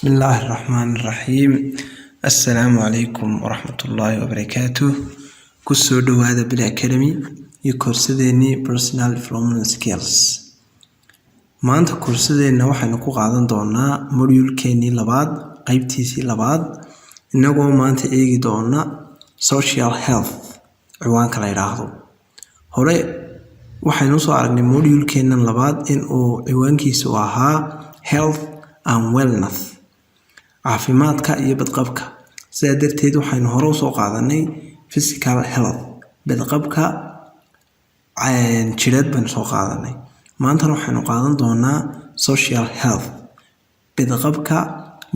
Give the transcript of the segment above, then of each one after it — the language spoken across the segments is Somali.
Bismillaahi Raxmaani Raxiim. Assalaamu calaykum waraxmatullaahi wabarakaatuh. Kusoo dhawaada Bil Academy iyo koorsadeenii Personal Development Skills. Maanta koorsadeenna waxaynu ku qaadan doonaa module-keenii labaad, qeybtiisii labaad, inagoo maanta eegi doona social health ciwaanka la yidhaahdo. Hore waxaynu usoo aragnay module-keennan labaad in uu ciwaankiisu ahaa health and wellness, caafimaadka iyo badqabka. Sidaa darteed waxaynu hore usoo qaadanay physical health, badqabka jireed baynu soo qaadanay. Maantana waxaynu qaadan doonaa social health, badqabka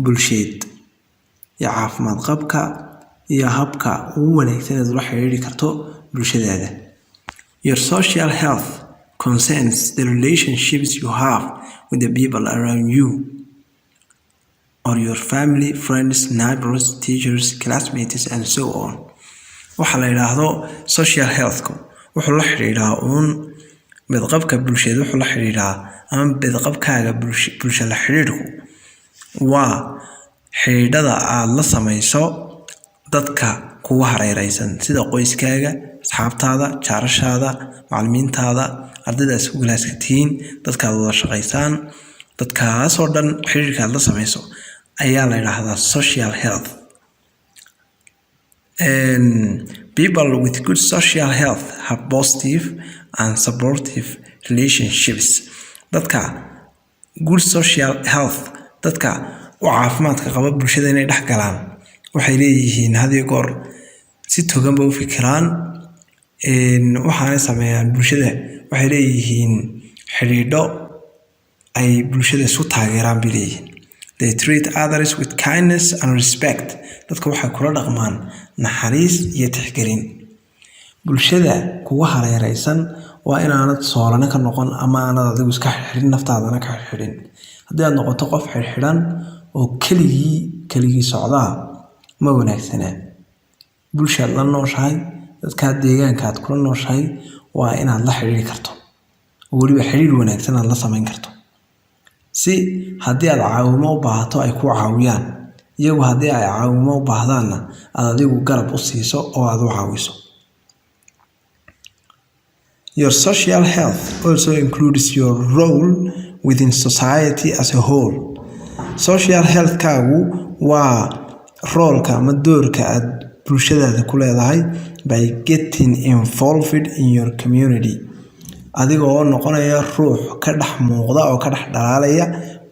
bulsheed iyo caafimaad qabka iyo habka ugu wanaagsan eed ula xiriiri karto bulshadaada. Your social health concerns the relationships you have with the people around you or your family, friends, neighbors, teachers, classmates and so on. Waxaa la yidhaahdo social healthku wuxuu la xidhiidhaa uun badqabka bulsheed, wuxuu la xidhiidhaa ama badqabkaaga bulsho la xidhiidhku waa xidhiidhada aad la samayso dadka kugu hareeraysan, sida qoyskaaga, asxaabtaada, jaarashaada, macallimiintaada, ardayda isku galaaska tihiin, dadka aad wada shaqaysaan. Dadkaasoo dhan xidhiidhka aad la samayso ayaa la yidhaahdaa social health. People with good social health have positive and supportive relationships. Dadka good social health, dadka u caafimaadka qaba bulshada inay dhex galaan, waxay leeyihiin had iyo goor si togan ba u fikiraan, waxaanay sameeyaan bulshada, waxay leeyihiin xidhiidho ay bulshada isku taageeraan bay leeyihiin. They treat others with kindness and respect. Dadka waxay kula dhaqmaan naxariis iyo tixgelin. Bulshada kugu hareeraysan waa inaanad soolane ka noqon ama aanad adigu iska xidhxidhin, naftaadana ka xidhxidhin. Haddii aad noqoto qof xidhxidhan oo keligii keligii socdaa, ma wanaagsana. Bulshaad la nooshahay, dadkaa deegaanka aad kula nooshahay waa inaad la xidhiiri karto oo weliba xidhiir wanaagsan aad la samayn karto, si haddii aad caawimo u baahato ay kuu caawiyaan, iyagu haddii ay caawimo u baahdaanna aad adigu garab u siiso oo aad u caawiso. Your social health also includes your role within society as a whole. Social health-kaagu waa roolka ama doorka aad bulshadaada ku leedahay. By getting involved in your community, adiga oo noqonaya ruux ka dhex muuqda oo ka dhex dhalaalaya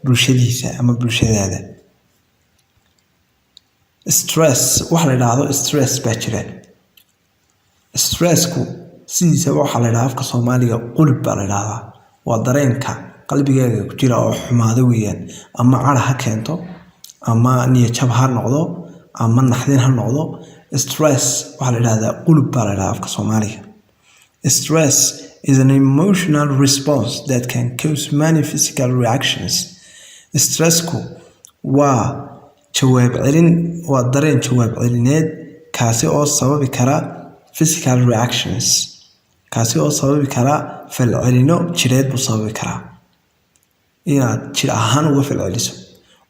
bulshadiisa ama bulshadaada. Stress, waxa la yidhaahdo stress baa jira. Stressku sidiisaba waxaa la yidhahdaa afka Soomaaliga qulub baa la yidhahdaa. Waa dareenka qalbigaaga ku jira oo xumaado weeyaan, ama cara ha keento, ama niyad jab ha noqdo, ama naxdin ha noqdo. Stress waxaa la yidhahdaa qulub baa la yidhahdaa afka Soomaaliga. Stress is an emotional response that can cause many physical reactions. Stressku waa jawaab celin, waa dareen jawaab celineed, kaasi oo sababi kara physical reactions, kaasi oo sababi kara falcelino jireed buu sababi karaa, inaad jir ahaan uga falceliso.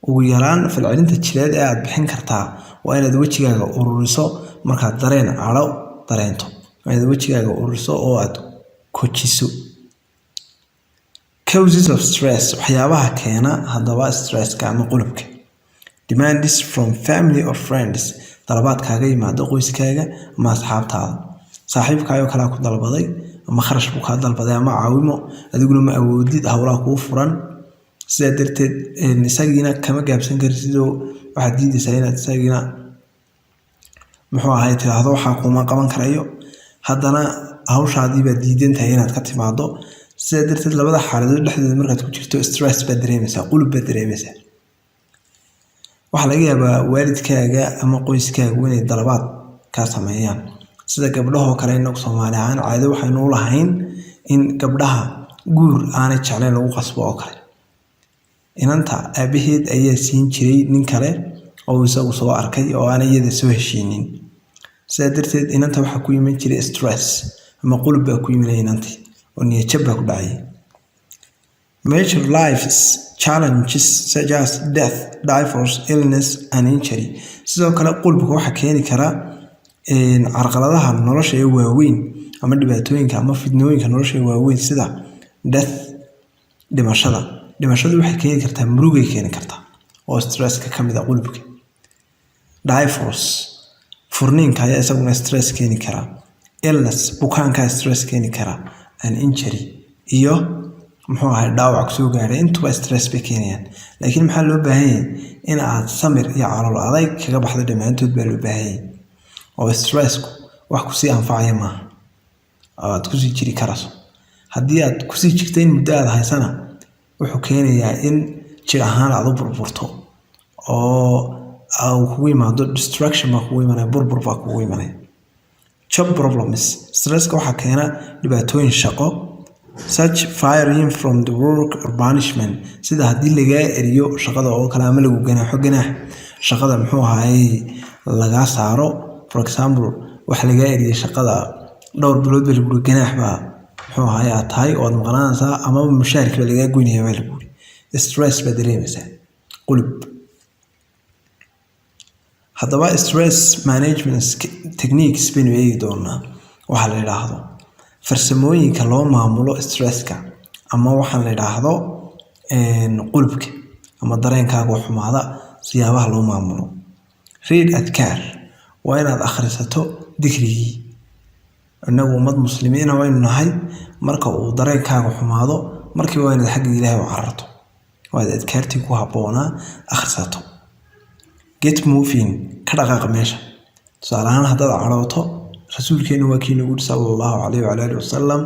Ugu yaraan falcelinta jireed ee aad bixin kartaa waa inaad wejigaaga ururiso. Markaad dareen cadho dareento, waa inaad wejigaaga ururiso oo aad kojiso. Causes of stress, waxyaabaha keena haddaba stresska ama qulubka: demands from family or friends, dalabaad kaaga yimaado qoyskaaga ama asxaabtaada. Saaxiibkaayoo kalea ku dalbaday, ama kharash buu kaa dalbaday ama caawimo, adiguna ma awoodid, howlaha kuu furan. Sidaa darteed isagiina kama gaabsan kartid oo waxaad diidaysaa inaad isagiina, muxuu ahay, tiraahdo waxaa kuma qaban karayo. Haddana hawshaadii baad diidan tahay inaad ka timaado. Sidaa darteed labada xaaladood dhexdooda markaad ku jirto, stress baad dareemaysaa, qulub baad dareemaysaa. Waxaa laga yaabaa waalidkaaga ama qoyskaagu inay dalabaad kaa sameeyaan, sida gabdhahoo kale. Inagu Soomaali ahaan caado waxaynu u lahayn in gabdhaha guur aanay jeclayn lagu qasbo oo kale. Inanta aabaheed ayaa siin jiray nin kale oo isagu soo arkay oo aan iyada soo heshiinin. Sidaa darteed inanta waxaa ku iman jiray stress ama qulub baa ku imanaya inantii oo niyadjab baa ku dhacayay. Major life's challenges such as death, divorce, illness and injury. Sidoo kale qulubka waxaa keeni kara carqaladaha nolosha ee waaweyn ama dhibaatooyinka ama fidnooyinka nolosha ee waaweyn, sida death, dhimashada. Dhimashadu waxay keeni kartaa murugay keeni kartaa oo stresska ka mid ah qulubka. Divorce, furniinka ayaa isaguna stress keeni karaa. Illness, bukaankaa stress keeni karaa, and injury, iyo muxuu ahay, dhaawac kusoo gaaray. Intuba stress bay keenayaan, laakiin maxaa loo baahan yahay? In aad samir iyo calool adayg kaga baxdo dhammaantood baa loo baahan yahay, oo stressku wax kusii anfacaya maaha oo aad kusii jiri karayso. Haddii aad kusii jirto in muddo aad haysana, wuxuu keenayaa in jir ahaan aad u burburto oo uu kugu yimaado destruction baa kugu imanaya, burbur baa kugu imanaya. Job problems, stresska waxaa keena dhibaatooyin shaqo, such firing from the work or punishment, sida haddii lagaa eriyo shaqada oo kale ama lagu ganaaxo, ganaax shaqada muxuu ahaayey lagaa saaro. For example, waxa lagaa eriyey shaqada dhowr bilood ba lagu yiri, ganaax baa muxuu ahaay aad tahay oo aad maqnaanaysaa, amaba mushaharkii baa lagaa goynaya baa lagu yiri. Stress baa dareemaysaa, qulub. Haddaba stress management techniques baynu eegi doonaa. Waxaa la yidhaahdo farsamooyinka loo maamulo stresska ama waxaan la yidhaahdo qulubka ama dareenkaaga oo xumaada, siyaabaha loo maamulo. Read adkaar, waa inaad akhrisato dikrigii. Innagu ummad Muslimiina waynu nahay. Marka uu dareenkaaga xumaado, markiiba waa inaad xagga Ilaahay u cararto oo aad adkaartii ku habboonaa akhrisato. Get moving, ka dhaqaaqa meesha. Tusaale ahaan, haddaad cadhooto, Rasuulkeenu waa kii nagu yidhi sala Allahu calayhi wacala alihi wasalam: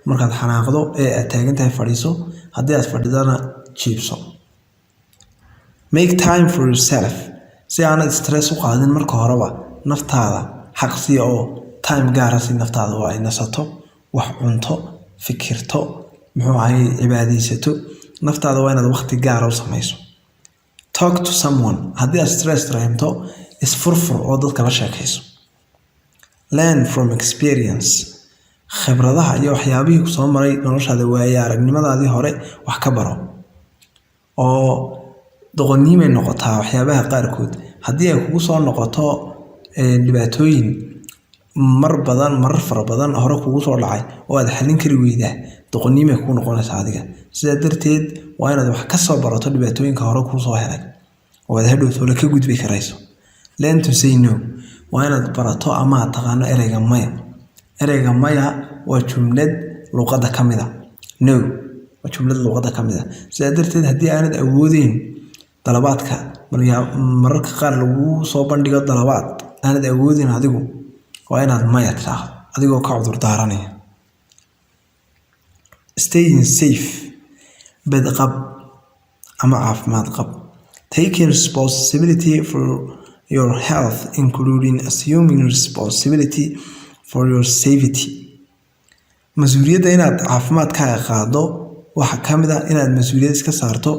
"Markaad xanaaqdo ee aad taagan tahay, fadhiiso; haddii aad fadhidana, jiibso." Make time for yourself. Si aanad stress u qaadin, marka horeba naftaada xaq sii oo time gaara si naftaada oo ay nasato, wax cunto, fikirto, muxuu ahay, cibaadaysato. Naftaada waa inaad waqti gaara u samayso. Talk to someone, haddii aad stress dareemto, isfurfur oo dadka la sheekayso. Learn from experience, khibradaha iyo waxyaabihii kusoo maray noloshaada, waaye aragnimadaadii hore wax ka baro. Oo doqonniimay noqotaa waxyaabaha qaarkood haddii ay kugu soo noqoto dhibaatooyin mar badan, marar fara badan hore kugu soo dhacay oo aad xallin kari weydaa, doqonniimay kugu noqonaysaa adiga. Sidaa darteed waa inaad wax ka soo barato dhibaatooyinka hore kuu soo helay oo aad hadhow toole ka gudbi karayso. Learn to say no, waa inaad barato ama aad taqaano ereyga maya. Ereyga maya waa jumlad luqadda ka mid a. No waa jumlad luqadda ka mid a. Sidaa darteed haddii aanad awoodeyn dalabaadka mararka qaar lagu soo bandhigo, dalabaad aanad awoodin adigu, waa inaad maya tiraahdo adigoo ka cudur daaranaya. Staying safe, badqab ama caafimaad qab. Taking responsibility for your health, including assuming responsibility for your safety. Mas-uuliyadda inaad caafimaadkaaga qaado waxaa ka mid ah inaad mas-uuliyad iska saarto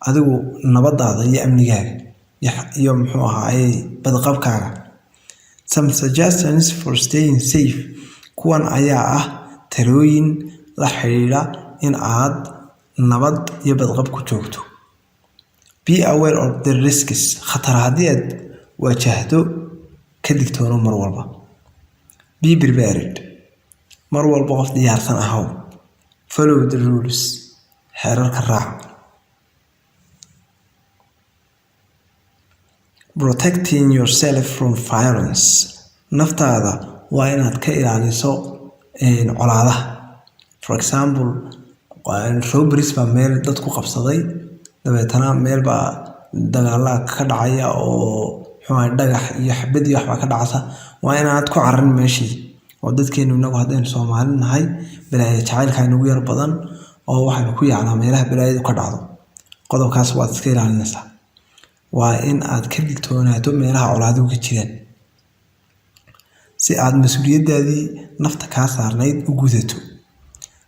adigu nabadaada iyo amnigaaga iyo muxuu ahaayey badqabkaaga. Some suggestions for staying safe, kuwan ayaa ah talooyin la xiriira in aad nabad iyo badqab ku joogto. Be aware of the risks, khatar haddii aad wajahdo, ka digtoono mar walba. Be prepared, mar walba qof diyaarsan ahow. Follow the rules, xeerarka raac. Protecting yourself from violence, naftaada waa inaad ka ilaaliso colaadaha. For example, robberies baa meel dad ku qabsaday, dabeetana meel baa dagaala ka dhacaya oo muxuu ahay, dhagax iyo xabad iyo waxbaa ka dhacasa. Waa inaad ku cararin meeshii. Oo dadkeenu, inagu haddaynu Soomaali nahay, balaayo jacaylka inagu yar badan oo waxaynu ku yaacnaa meelaha balaayadu ka dhacdo. Qodobkaas waad iska ilaalinaysaa. Waa in aad ka digtoonaato meelaha colaaduhu ka jiraan si aad mas-uuliyaddaadii nafta kaa saarnayd u gudato.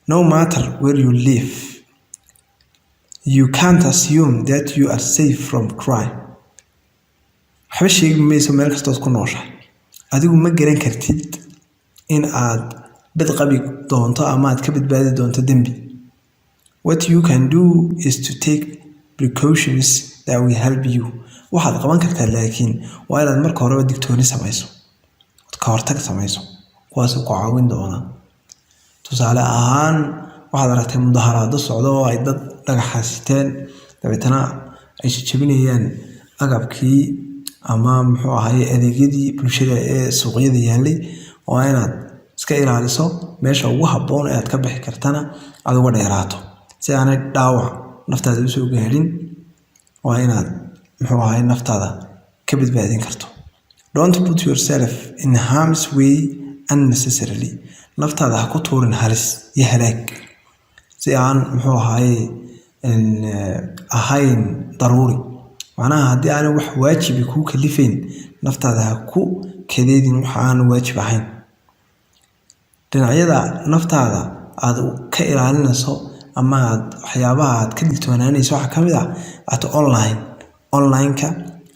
No matter where you live, you can't assume that you are safe from crime. Waxba sheegi mayso, meel kastood ku nooshahay, adigu ma garan kartid in aad bad qabi doonto ama aad ka badbaadi doonto dembi. What you can do is to take precautions that will help you. Waxaad qaban kartaa laakiin waa inaad marka horeba digtooni samayso, ka hortag samayso, kuwaas ku caawin doona. Tusaale ahaan, waxaad aragtay mudaharaado socdo oo ay dad dhagaxa siteen, dabeetana ay jajabinayaan agabkii ama, muxuu ahaye, adeegyadii bulshada ee suuqyada yaalay. Waa inaad iska ilaaliso, meesha ugu habboon ee aad ka bixi kartana aad uga dheeraato si aanay dhaawac naftaada usoo gaadhin. Waa inaad, muxuu ahaye, naftaada ka badbaadin karto. Don't put yourself in harm's way unnecessarily. Naftaada ha ku tuurin halis iyo halaag si aan, muxuu ahaye, ahayn daruuri. Macnaha, haddii aanay wax waajibi kuu kalifayn, naftaada ha ku kadeedin wax aan waajib ahayn. Dhinacyada naftaada aad ka ilaalinayso ama aad waxyaabaha aad ka digtoonaanayso waxaa ka mid ah at online, online-ka,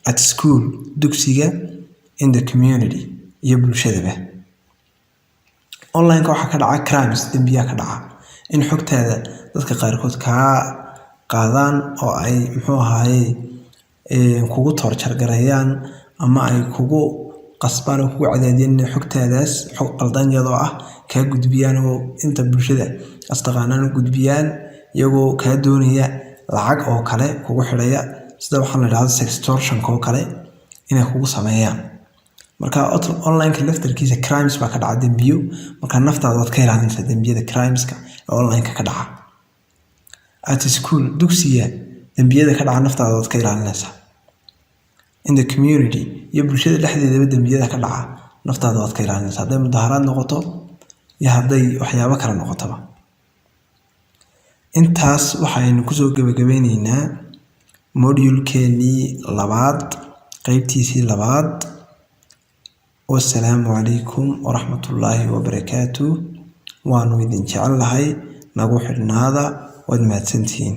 at school, dugsiga, in the community, iyo bulshadaba. Online-ka waxaa ka dhaca crimes, dembiyaa ka dhaca, in xogtaada dadka qaarkood kaa qaadaan oo ay, muxuu ahaye, kugu torture gareeyaan ama ay kugu qasbaan oo kugu cadaadiyaan inay xogtaadaas xog qaldan iyadoo ah kaa gudbiyaan oo inta bulshada astaqaanaan u gudbiyaan, iyagoo kaa doonaya lacag oo kale kugu xidhaya, sida waxaan la idhahdo sextortionka oo kale inay kugu sameeyaan. Marka online-ka laftarkiisa crimes baa ka dhaca, dembiyo. Marka naftaada waad ka ilaalinaysaa dembiyada crimeska ee online-ka ka dhaca. At school, dugsiga, dembiyada ka dhaca naftaada waad ka ilaalinaysaa. In the community, iyo bulshada dhexdeedaba, dembiyada ka dhaca naftaada waad ka ilaalinaysaa, hadday mudaharaad noqoto iyo hadday waxyaabo kale noqotoba. Intaas waxaynu kusoo gebagabeyneynaa modulekeenii labaad, qeybtiisii labaad. Wasalaamu calaykum waraxmatullaahi wabarakaatu. Waanu idin jecel lahay, nagu xidhnaada, waad mahadsantihiin.